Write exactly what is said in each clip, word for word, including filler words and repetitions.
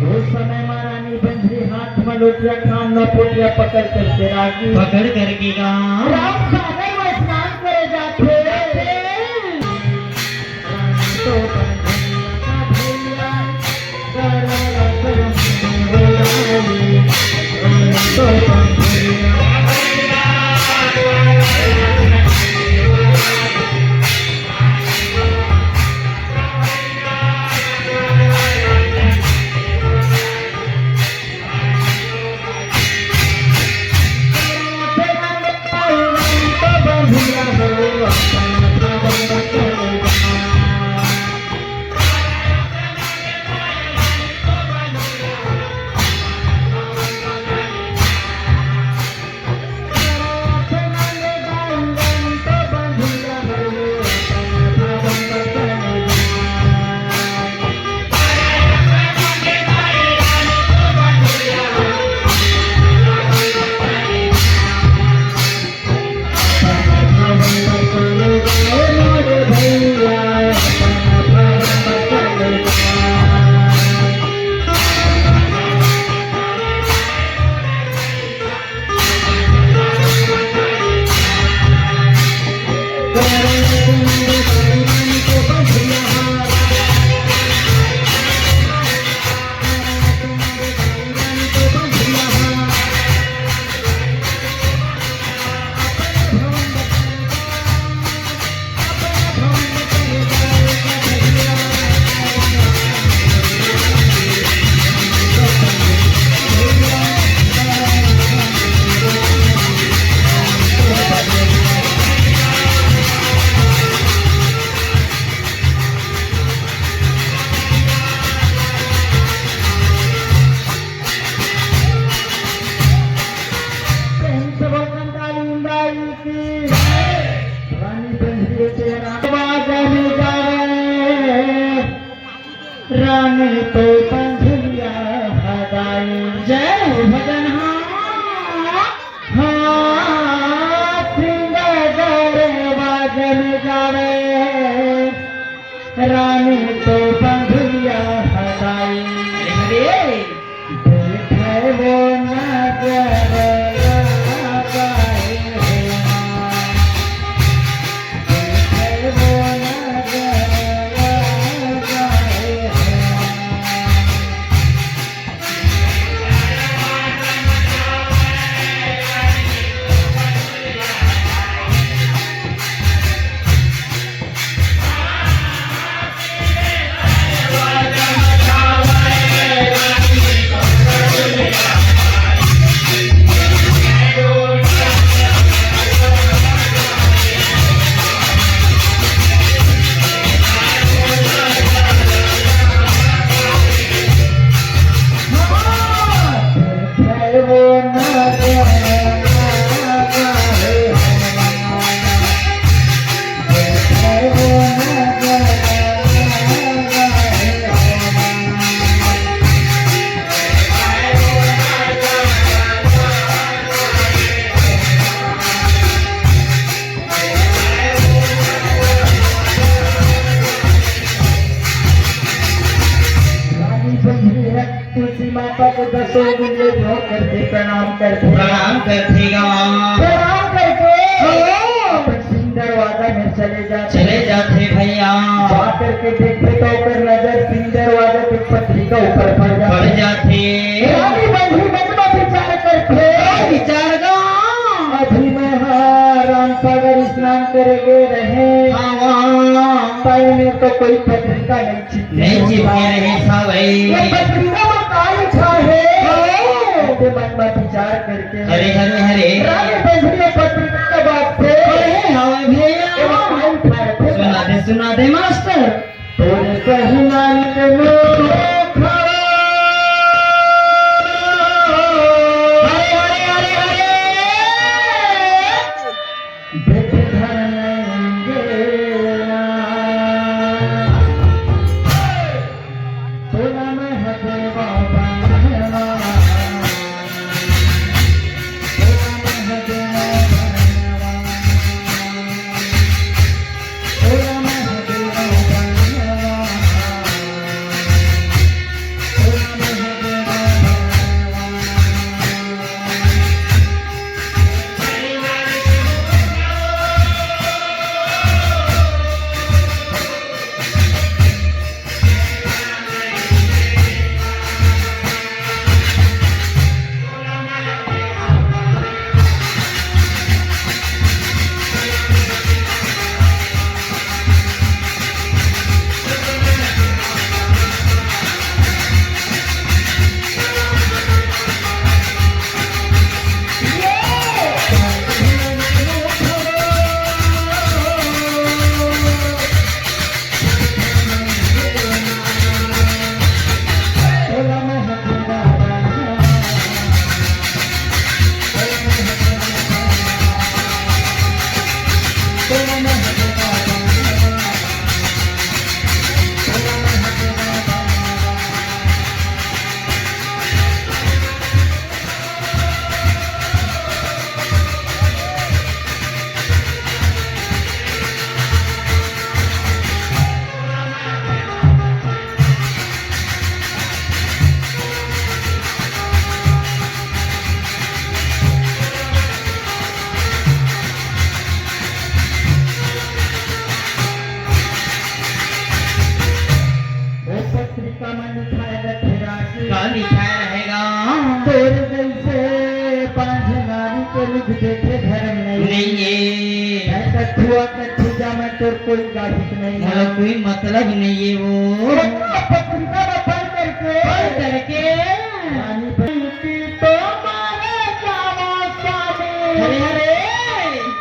उस समय म रानी बंझरी हाथ म लोटिया, खाम म पोटिया पकड़ करके रागी पकड़ करके गा। राम सागर म स्नान करे जाथे। प्रेम से बोल कंकाली माई की। रानी बंझरी तेरा आवाज में गावे। रानी तो बंझरिया हदाई। जय हो भजन। हाँ, हाँ, सिंगर आवाज में गावे। रानी तो बंझरिया हदाई। अरे, अरे। बैठे वो नजर लगाए हो। बैठे वो नजर लगाए हो। माता के दसों गुण ले जोर करके प्रणाम करके, प्रणाम करथे गा। प्रणाम करके हो। अपन सिंह दरवाजा में चले जाथे। चले जाथे भैया। जा करके देखथे तो ओकर नजर सिंह दरवाजा के पथरी का ऊपर पड़ जाथे। पड़ जाथे। रानी बंधुरी मन में विचार करथे। का विचार गा? अभी मैं हा रामसागर स्नान करे गे रहेंव। हाँ, हाँ। तब में तो कोई पत्रिका नहीं चिपके। नहीं चिपके रहे था भाई। ये पत्रिका में का लिखा है? हाँ। इनके मन में विचार करके हरे, हरे, हरे। रानी बंधुरी पत्रिका के बात से। अरे, हाँ भैया। ये का लिखा है? सुना दे, सुना दे मास्टर। तोरे सही नारी के मोह खड़ा। हरे, हरे, हरे, हरे। देख धर्मेंगे ना। तोला मैं हदेवा बनवा। वो पत्रिका में लिखाए रखे राखी। का लिखाए रहेगा? तोर जैसे बांझ नारी के मुख देखे धर्म नहीं। नहीं है। मैं कथुआ कथुजा में तोर कोई गाहिक नहीं मोला है। कोई मतलब नहीं है वो। पत्रिका में पढ़ करके। पढ़ करके। रानी बन की तो मारे जावा स्वामी। हरे हरे।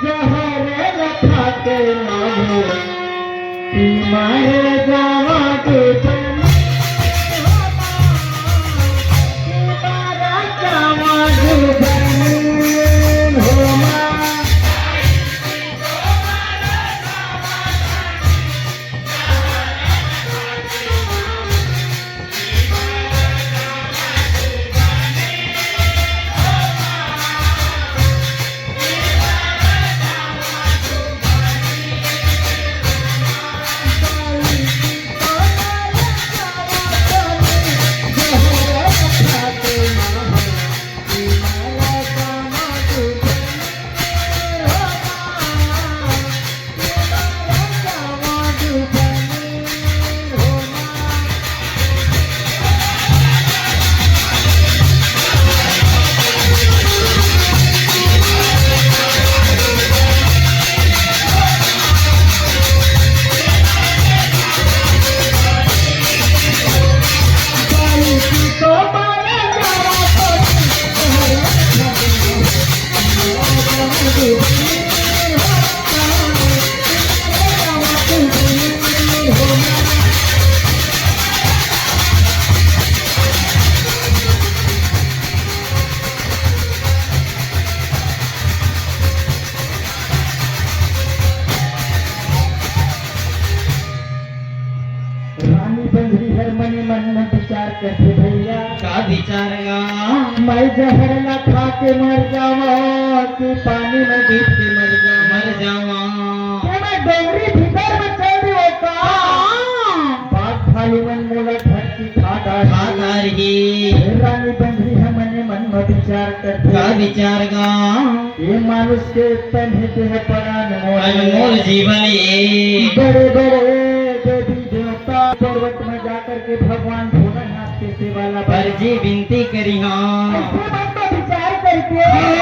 जहर लखा के मांगो। कि मर जावा के बनी हो माँ, कि मर जावा के बनी हो माँ। रानी बंधुरी हर मने मन में विचार करथे भैया। का विचार गा? मैं जहर ला खा के मर जावा कि पानी में डूब के मर जावा। मर जावा। ते मैं डोंगरी भीतर में चल देवो का? हाँ। बाघ भालू मन मोला धरती खा डारही। खा डारही। विचार करथे। का विचार गा? ये मानुष के तन हे, ते ह बड़ा अनमोल हे। अनमोल जीवन ये। बड़े-बड़े देवी देवता पर्वत में जाकर के भगवान भोलेनाथ के सेवा ला बर जी विनती करिहौं। अइसे बात का विचार करके हाँ।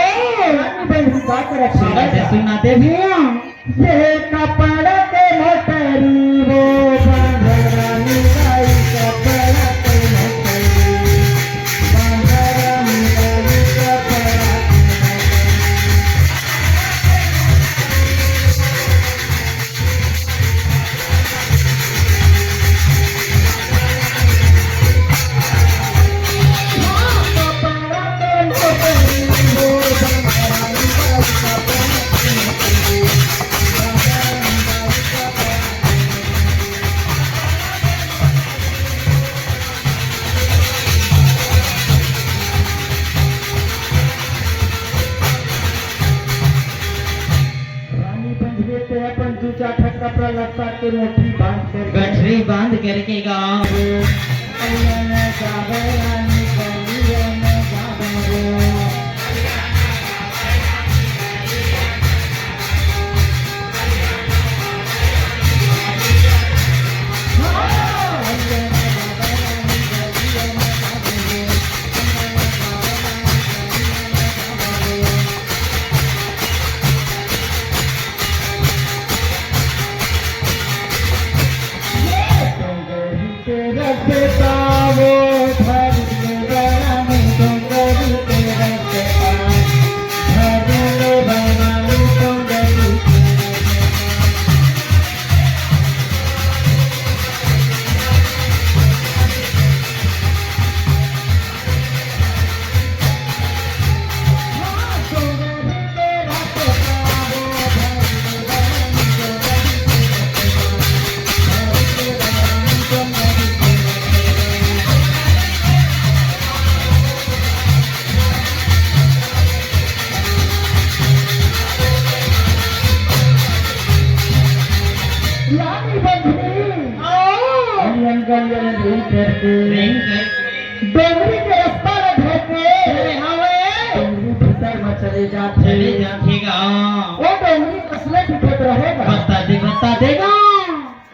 रानी बन का करत सुना दे, सुना दे भैया। ये कपड़ा के मोटरी, वो बांधरा मिलाई कपड़ा के मोटरी, बांधरा मिलाई कपड़ा के मोटरी। रानी बंझरे ते अपन दू चार ठक कपड़ा लत्ता के मोटरी बांध कर, गठरी बांध करके गाँव। लाली बंधनी। आओ। अरे अंकल, ये ring करके। ring करके। डोंगरी के रस्ता ल धर के। अरे हवे। डोंगरी भीतर म चले जाथे। चले जाथे गा। वो डोंगरी कसले दिखत रहेगा। बता दे, बता देगा।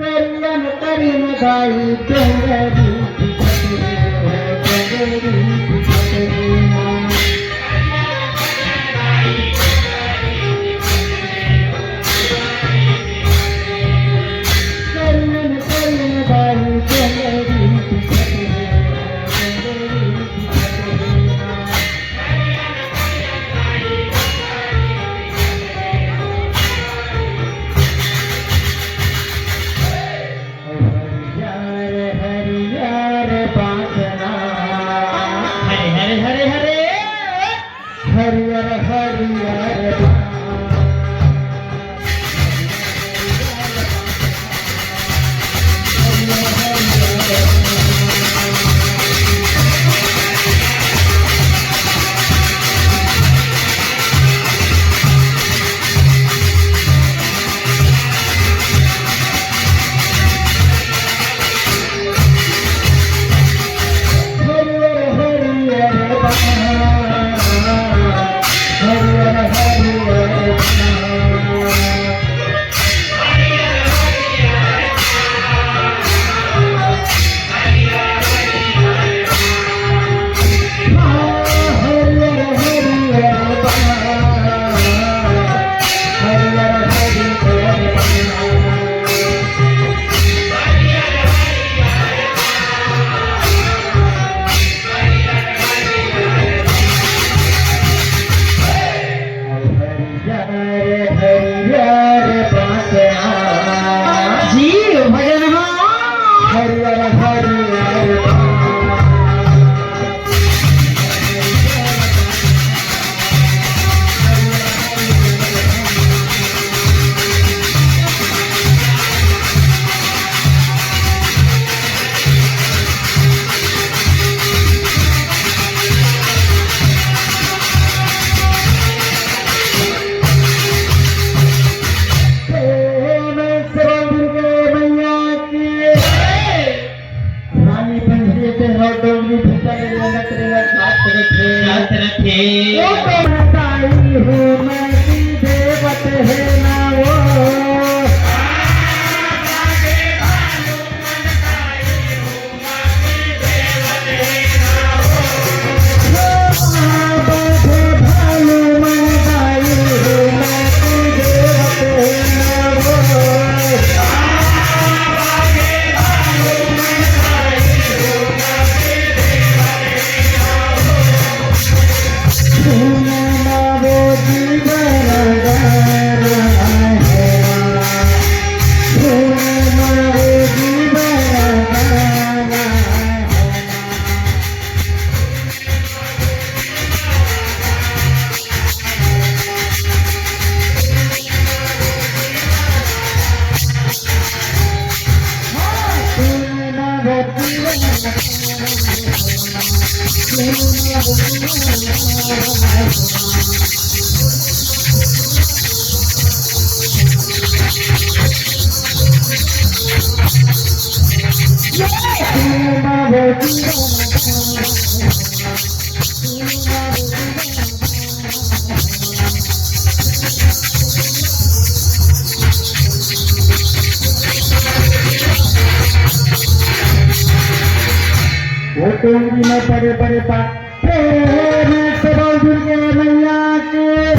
करियन करिन दाई डोंगरी दिखत रे, डोंगरी दिखत रे। वो टोंगी में पड़े पड़े पा। प्रेम से बोल दुर्गे मैया की।